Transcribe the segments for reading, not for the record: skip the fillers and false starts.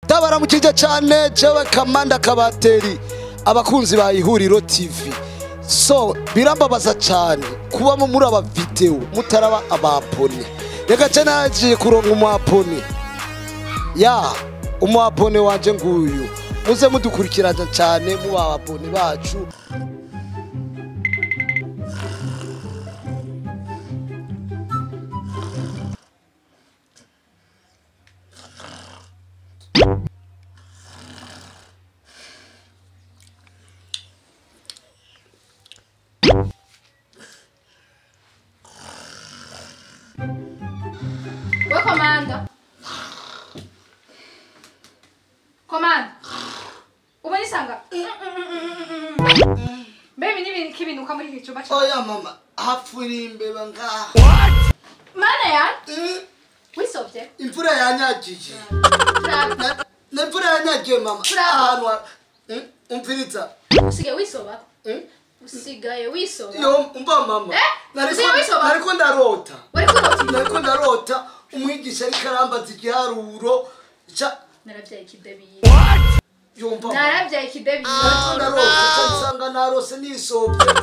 Ndabaramukije cyane jewe Kamanda Kabateri, abakunzi ba Ihuriro TV. So birambabaza cyane kuba muri aba video mutaraba abapone. Reka cyane nagiye kuronka umwapone. Ya umwapone wanje nguyu. Muze mudukurikirana cyane muba abapone bacu. We komanda. Komanda. Ubunisanga. Baby ni kibinuka muri iki cyumba. Oya mama, hapfuri imbeba ngaha. What? Mana ya? Wisovye. Imvura yanyagije. Imvura yanyagiye mama. Ahantu umviriza. Usigaye wisoba. Usigaye wisoba. Yo umva mama. Nariko ndarota. Nariko ndarota umwigisha ariko arambaza igiharuro. Naravyaye ikidebi. What? Yumva. Naravyaye ikidebi. Nariko ndarota nsanga narose nisobye.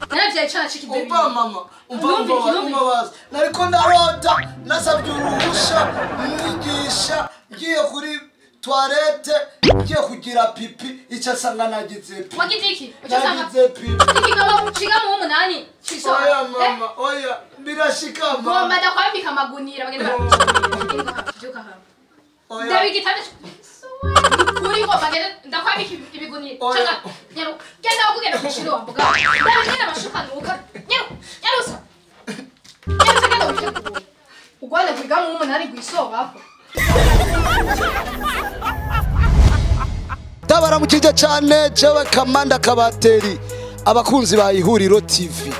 Naravyaye cana c'ikidebi. Umva mama, umva. Nariko ndarota nasabye uruhusha umwigisha ngiye kuri toilette ngiye kugira pipi ica sanga nagize pipi. Wagize iki? Uca sanga nagize pipi. Ikigabo ciga mu 8 cisoba. Oya mama, oya birashika mama. Ngomba ndakwambika amagunira bagenda barakubyuka hamwe. Ndabigitande kuri ngo bagenda ndakwambika ibigunira. Canga nyaru genda ukugenda kushiro wambuga. Ndabigenda amashuka nuka. Nyaru nyarusa. Nyarusa genda ukitegura. Ugwanda kwiga mu 8 gwisoba. Ndabaramukije cyane jewe Kamanda Kabateri, abakunzi ba Ihuriro TV.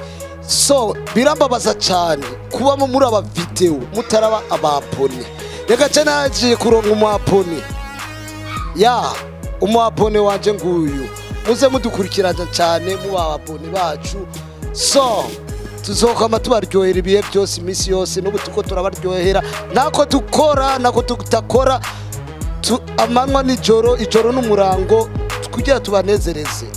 So birambabaza cyane kuba muri aba video mutaraba abapone. Reka cyane nagiye kuronka umwapone. Ya umwapone wanje nguyu. Muze mudukurikirana cyane muba abapone bacu. So tuzokama tubaryohera ibihe byose imisi yose n'ubu tuko turabaryohera nako dukora nako tutakora amanywa nijoro ijoro n'umurango kugira tubanezereze.